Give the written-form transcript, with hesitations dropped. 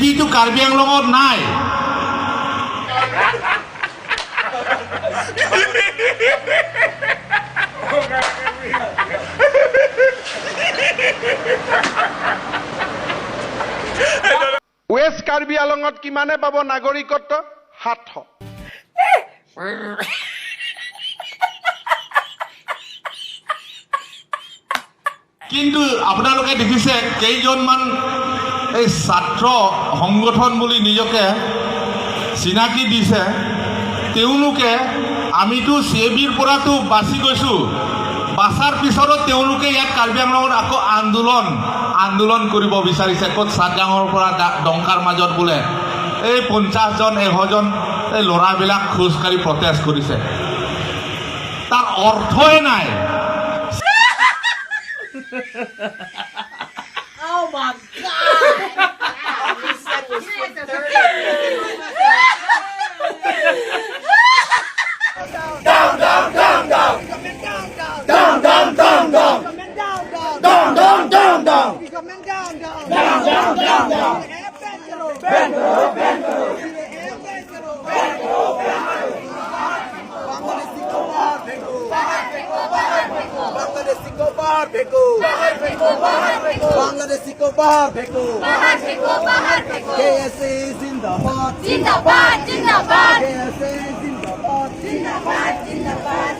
বিটো কাৰ্বি আংলঙত নাই। ৱেষ্ট কাৰ্বি আলঙত কিমানে পাব নাগৰিকত্ব? 700। কিন্তু আপোনালোকে দেখিছে, কেইজনমান এই ছাত্ৰ সংগঠন বুলি নিজকে চিনাকি দিছে। তেওঁলোকে, আমিতো চি এ বিৰ পৰাতো বাচি গৈছোঁ, বাচাৰ পিছতো তেওঁলোকে ইয়াত কাৰ্বি আংলঙত আকৌ আন্দোলন কৰিব বিচাৰিছে। ক'ত চাটগাঙৰ পৰা ডংকাৰ মাজত বোলে এই 50জন, 100জন এই ল'ৰাবিলাক খোজকাঢ়ি প্ৰটেষ্ট কৰিছে। তাৰ অৰ্থই নাই। Oh my God! All he said was 4:30. Down, down, down, down. Down, down, down, down. Down, down, down, down, down. Down, down, down, down. Ban karo, ban karo. Ban karo, ban karo. Bangladeshi को बाहर फेंको, बाहर फेंको, बाहर फेंको। बांग्लादेशी को बाहर फेंको, बाहर फेंको, बाहर फेंको। बांग्लादेशी को बाहर फेंको, बाहर फेंको, बाहर फेंको। केएसए जिंदाबाद। जिंदाबाद, जिंदाबाद। केएसए जिंदाबाद। जिंदाबाद, जिंदाबाद।